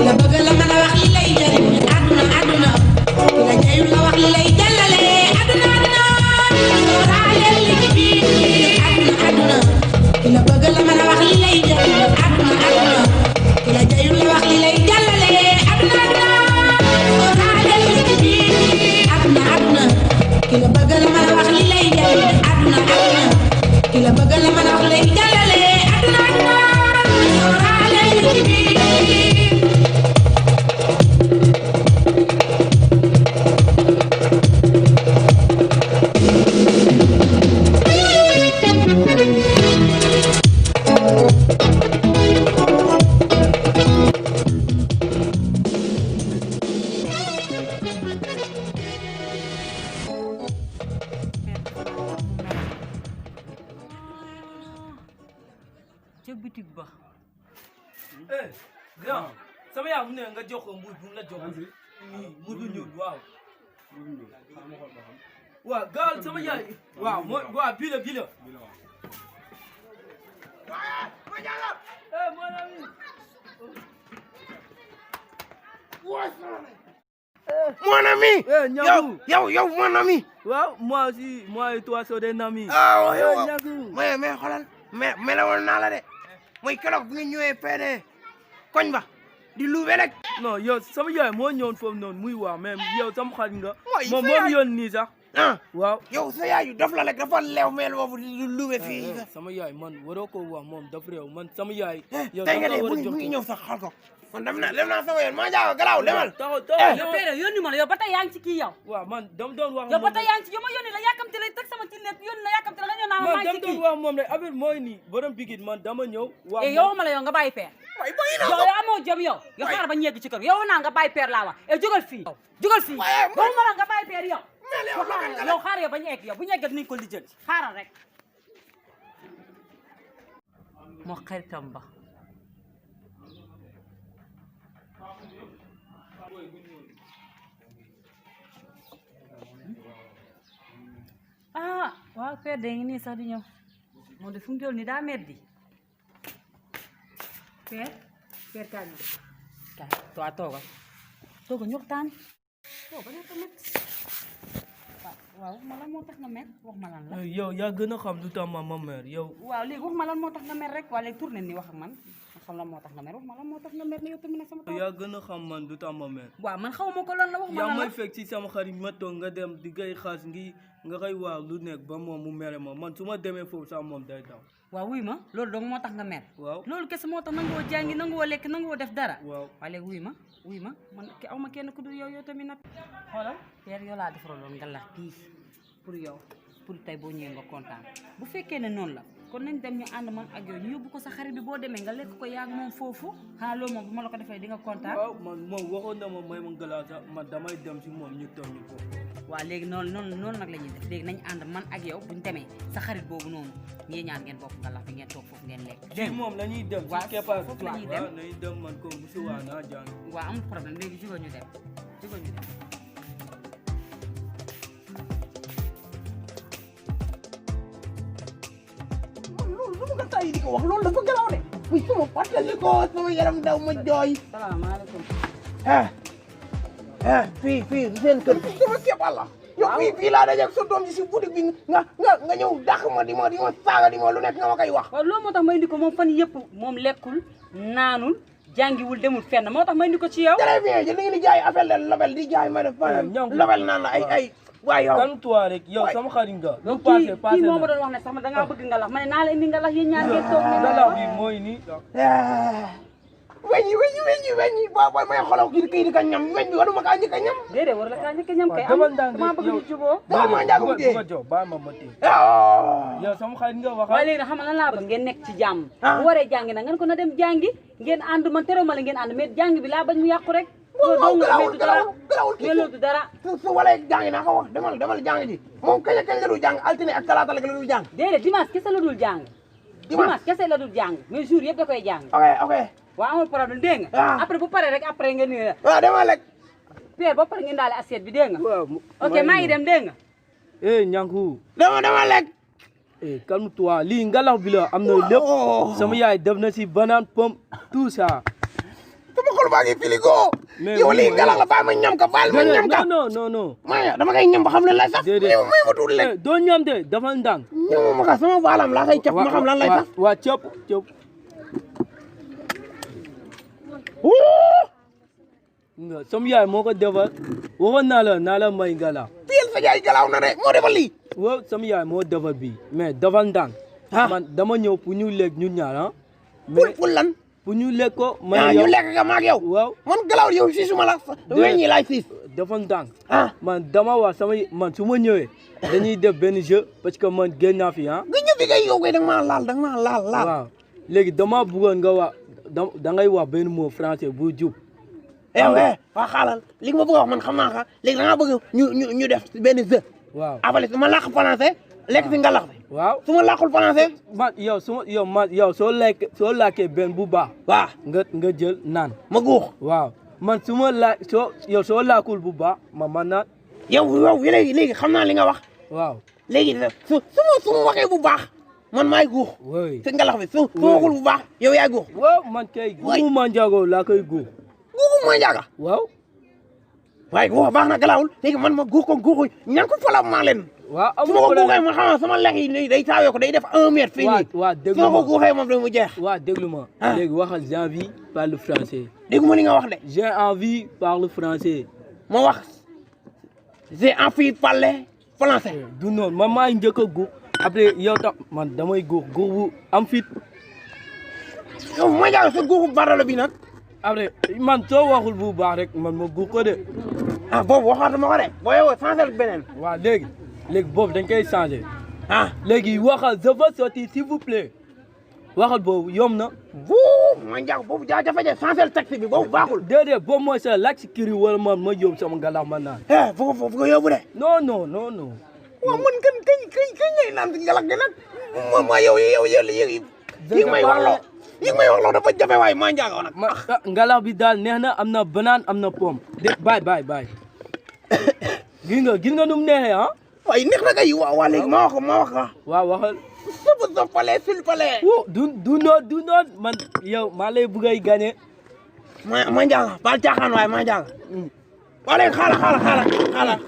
la bëgg la mën a wax li lay jëriñ aduna aduna la jayu la wax li lay jàllale aduna aduna raaleel li ci biir aduna aduna la bëgg la mën a wax li lay jëriñ aduna aduna la jayu la wax li lay jàllale aduna aduna raaleel li ci biir aduna aduna la bëgg la mën a wax li lay jëriñ aduna aduna la bëgg la mën a wax li lay jàllale aduna aduna raaleel li ci biir grand sama yaa mu ne nga jox ko mbuur bu la jox mbuur bu ñuul waaw waaw gaal sama yaay waaw mo waaw bii la mon ami Mon ami. Yow mon ami. waaw moi aussi moi et toi c'est des amis. Ah yow mais xoolal mais la woon naa la de mooy keroog bi nga ñëwee PD koñ ba di luube rek. non yow sama yaay moo ñëwoon foofu noonu muy waaw même yow sama xarit nga. moom moo yoon nii sax. waaw yow sa yaay yu dof la rek dafa leew meel boobu di luube fii. sama yaay man waroo ko wax moom daf réew man sama yaay. yow tey nga de mu ngi ñëw sax xal ko. man dem naa sama yoon maa jaaga galaaw demal. yow pere yónni ma la yow ba tey yaa ngi ci kii yow. waaw man dama doon wax. yow ba tey yaa ngi ci yow ma yónni la yàkkamti la teg sama ci net yónni la yàkkamti la nga ñëw naa ma maa ngi ci kii. man dama doon wax moom rek affaire mooy nii borom bigit man dama ñëw. waaw yow ma la yow nga bàyyi père. yow amoo jëm yow xaaral ba ñegg ci kër yow naa nga bàyyi père laa wax jógal fii yow ma la nga bàyyi père yow. yow xaaral yow ba ñu egg yow bu ñu egg dinañ ko lijjanti xaaral rek. moo xaritam ba. waaw père de ngi nii sax di ñëw moom de fu mu toll nii daa meddi père kaay ñëw kaay tooga ñu waxtaan tooga ne tamit waaw wax ma lan moo tax nga mer wax ma lan la yow yaa gën a xam lu tax ma mer yow waaw léegi wax ma lan moo tax nga mer rek waa léegi tourné ni wax ak man xam lan moo tax nga mer wax ma lan moo tax nga mer ne yow tamit nag sama taw yaa gën a xam man lu tax ma mer waaw man xaw ma ko lan la wax ma lan la yaa may fekk ci sama xarit ma toog nga dem di gay xaas ngi nga koy waaw lu nekk ba moom mu mere ma man su ma demee foofu sax moom day daw waaw wuy ma loolu dong moo tax nga mer waaw loolu kese moo tax nanguwoo jàngi nanguwoo lekk nanguwoo def dara waaw waaye léegi wuy ma man aw ma kenn ku dul yow tamit nag xoolal père yow laa defaraloon nga lax kii pour yow pour tey boo ñëwee nga kontaan bu fekkee ne noonu la kon nañ dem ñu ànd man ak yow ñu yóbbu ko sa xarit bi boo demee nga lekk ko yaag moom foofu xanaa loolu moom bu ma la ko defee di nga kontaan waaw man moom waxoon na ma may ma galaasa man damay dem si moom ñu toog ñu ko waaw léegi noonu nag la ñuy def léegi nañ ànd man ak yow buñ demee sa xarit boobu noonu ñii ñaan ngeen bokk nga lax bi ngeen toog foofu ngeen lekk dégg moom la ñuy dem waaw Kêparou foofu la ñuy dem nañu dem man ko bu subaa naa jàng waaw amul problème léegi jóge ñu dem di ko wax loolu dafa galaw de muy sama fàttali ko sama yaram daw ma jooy. salaamaaleykum. fii seen kër gi sama Kêparou la. yow fii laa dajeeg sa doom ji si boutique bi nga ñëw dàq ma di ma saaga di ma lu nekk nga ma koy wax. waaw loolu moo tax ma indi ko moom fan yëpp moom lekkul naanul jàngiwul demul fenn moo tax ma indi ko ci yow. très bien li ngeen di jaay affaire de label di jaay ma def label naan la ay. waaye yow kan toi rek yow sama xarit nga. lu passé kii moo ma doon wax ne sax ma dangaa bëgg nga lax ma ne naa la indi nga lax yéen ñaar ngeen toog ne ngalax bi mooy nii. weñ yi booy may xoolal kii di ka ñam weñ bi waruma kaa njëkk a ñam. déedéet war la kaa njëkk a ñam kay am maa bëgg ñu juboo. maa njaago mu dee ba ma téye. yow sama xarit nga wax. waaye léegi nag xam nga lan laa bëgg ngeen nekk ci jàmm. bu waree jàngi nag ngeen ko na dem jàngi ngeen ànd man terew ma la ngeen ànd mais jàngi bi laa bañ mu yàqu rek. loolu du dara su walee jàngi naa ko wax demal jàngi ji moom kañ la dul jàng altine ak talaata la dul jàng. déedéet dimanche kese la dul jàng. dimanche kese la dul jàng mais jour yëpp da koy jàng. ok waaw amul problème dégg nga. après bu paree rek après nga nii la. waaw demal rek. Père ba pare ngeen daale assiette bi dégg nga. ok maa ngi dem dégg nga. Niankou. dama lekk. calme-toi lii ngalax bi la am na lépp sama yaay def na si banane pomme tout ça sama xol baa ngi filigo yow lii ngalax la baa ma ñam ka baal ma ñam ka non maa dama koy ñam ba xam ne lay sax yow may ma tuuti lekk doo ñam de dafa ndànk ñam ma ka sama baalam laa koy cap ma xam lan lay sax waa cëp sama yaay moo ko defal waxoon naa la may ngalax fiyel sa yaay galaaw na de moo defal lii waaw sama yaay moo defal bii mais dafa ndànk man dama ñëw pour ñu lekk ñun ñaar pour lan pour ñu lekk ko ñu lekk ka maag yow waaw man galaaw yow si suma la weñ ñi laay siis dafa ndànk man dama wax man su ma ñëwee dañuy def benn jeu parce que man génn naa fi nga ñëw fi kay yow kay danga maa laal waaw léegi dama bëggoon nga wax da ngay wax benn mot français bu jub waa xaalal li nga ma bëgg a wax man xam naa ka léegi da ngaa bëgg ñu def benn jeu waaw après su ma làq français lekk si ngalax bi waaw su ma làqul français yow soo làkkee benn bu baax waaw nga jël naan ma guux waaw man su ma soo làkkul bu baax man naan yow léegi xam naa li nga wax waaw léegi su ma waxee bu baax man maay guux si ngalax bi su waxul bu baax yow yaay guux waaw man kay guuxu manjaago laa koy guux guuxu manjaaga waaw waaye guux baax na galaawul léegi man ma guux ko guuxu ñan ko fala maa leen waaw su ma ko guuxee ma xam sama lex yi day taawee ko day def 1 mètre fii nii waaw déglu su ma ko guuxee moom da mu jeex waaw déglu ma léegi waxal j'ai envie parle français déggu ma li nga wax de j'ai envie parle français ma wax j'ai envie parler français du noonu man maa njëkk a guux après yow tam man damay guux bu am fit yow ma jaaga sa guuxu barala bi nag après man soo waxul bu baax rek man ma guux ko de boobu waxaatuma ko de boo yow changé beneen waaw léegi boobu dañ koy changé léegi waxal je veux sortir s'il vous plaît waxal boobu yom na ma njàng boobu jafe-jafe changé taxi bi boobu baaxul déedéet boobu mooy sa laaj si kiri wala man ma yóbbu sama ngalax man naan foofu nga yóbbu de non waaw man kañ ngay naan si ngalax gi nag ma yow yi may waxloo dafa jafe waaye maa njàng nag ngalax bi daal neex na am na banane am na pomme de bàyyi gis nga nu mu neexee waaye neex na kay waa léegi ma wax ka waaw waxal soppale silpale du noon man yow maa lay bëgg a gagné ma njàng baal caaxaan waaye maa njàng waa léegi xaala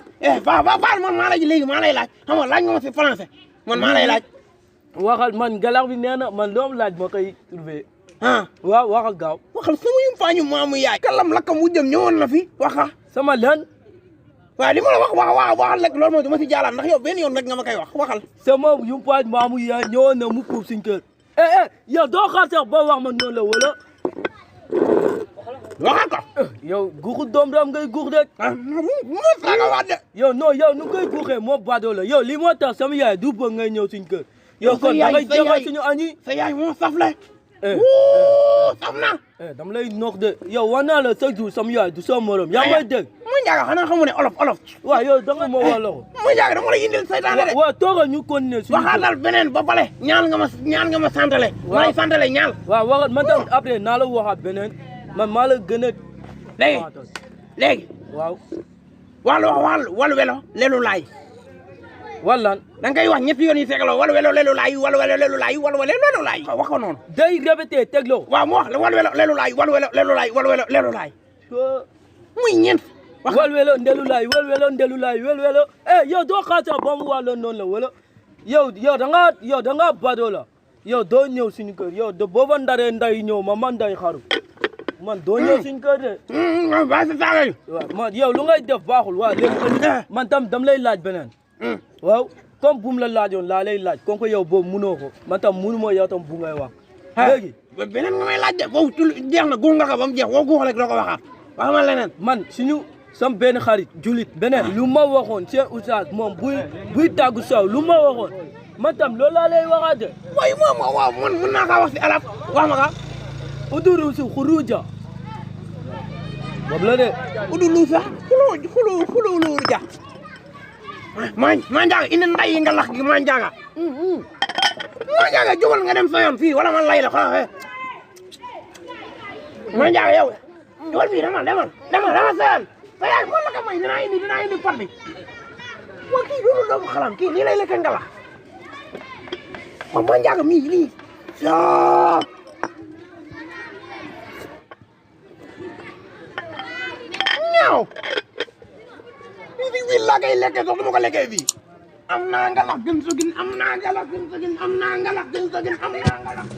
baal man maa lay laaj xam nga laaj nga ma si français man maa lay laaj waxal man ngalax bi nee na man loom laaj moo koy trouvé waaw waxal gaaw waxal sama yumpaañu maamu yaay kalam lakka mu jëm ñëwoon na fi waxa sama lan waaw li ma la wax waxal rek loolu mooy du ma si jaalaat ndax yow benn yoon rek nga ma koy wax waxal sama yumpaañ maamu yaay ñëwoon na mu puub suñ kër yow doo xaar sax ba wax ma noonu la wala waxal ko yow guuxu doom ngay guux rek mu saaga waat de yow nu koy guuxee moo badoo la yow li moo tax sama yaay du bëgg ngay ñëw suñ kër yow kon da ngay joxe suñu añi sa yaay moo safle saf na dama lay nox de yow war naa la chaque jour sama yaay du soo morom yaa may dégg mu njaaga xanaa xamu ne olof waaw yow da nga ma wax la ko mu njaaga dama lay indil saytaane de waaw toogal ñu continuer suñu waxaatal beneen ba pare ñaan nga ma santale ma lay santale ñaal waaw waxal man tam après naa la waxaat beneen man maa la gën a léegi waaw walu welo lelu laay wallan da ngay wax ñetti yoon yi segaloo walu welo lelu laay walu welo lelu laay walu welo lelu laay wax ko noonu day répété tegloo waaw mu wax la walu welo lelu laay walu welo lelu laay walu welo lelu laay muy ñeent walu welo ndelu laay walu welo ndelu laay walu welo yow doo xaata ba mu wax la noonu la wala yow da nga badoo la yow doo ñëw suñu kër yow de booba ndaree nday ñëw man nday xaru man doo ñëw suñu kër de ba sa saagay waaw man yow lu ngay def baaxul waaw léegi man tam dam lay laaj beneen waaw comme bu mu la laajoon laa lay laaj comme que yow boobu munoo ko man tam munu ma yow tam bu ngay wax léegi beneen nga may laaj de boobu jeex na guux nga ko ba mu jeex woo guux rek doo ko waxaat wax ma leneen man suñu sam benn xarit julit beneen lu ma waxoon seen oustaz moom buy tàggu saw lu ma waxoon man tam loolu laa lay waxaat de waaye moom waaw man mën naa kaa wax si alaf wax ma ka uduru si xuruja boobu la de udulu sax xulu ja maa njaaga indi nday yi nga lax gi maa njaaga jógal nga dem sa yoon fii wala man lay la xool maa njaaga yow jógal fii demal sa yoon sa yaay moo la ko may dinaa indi pot bi waa kii doonu doomu xalam kii lii lay lekk nga lax ma njaaga mii lii ñaaw fii laa koy lekkee sax du ma ko lekkee fii am naa ngalax gën sa gin am naa ngalax gën sa gin am naa ngalax gën sa gin am naa ngalax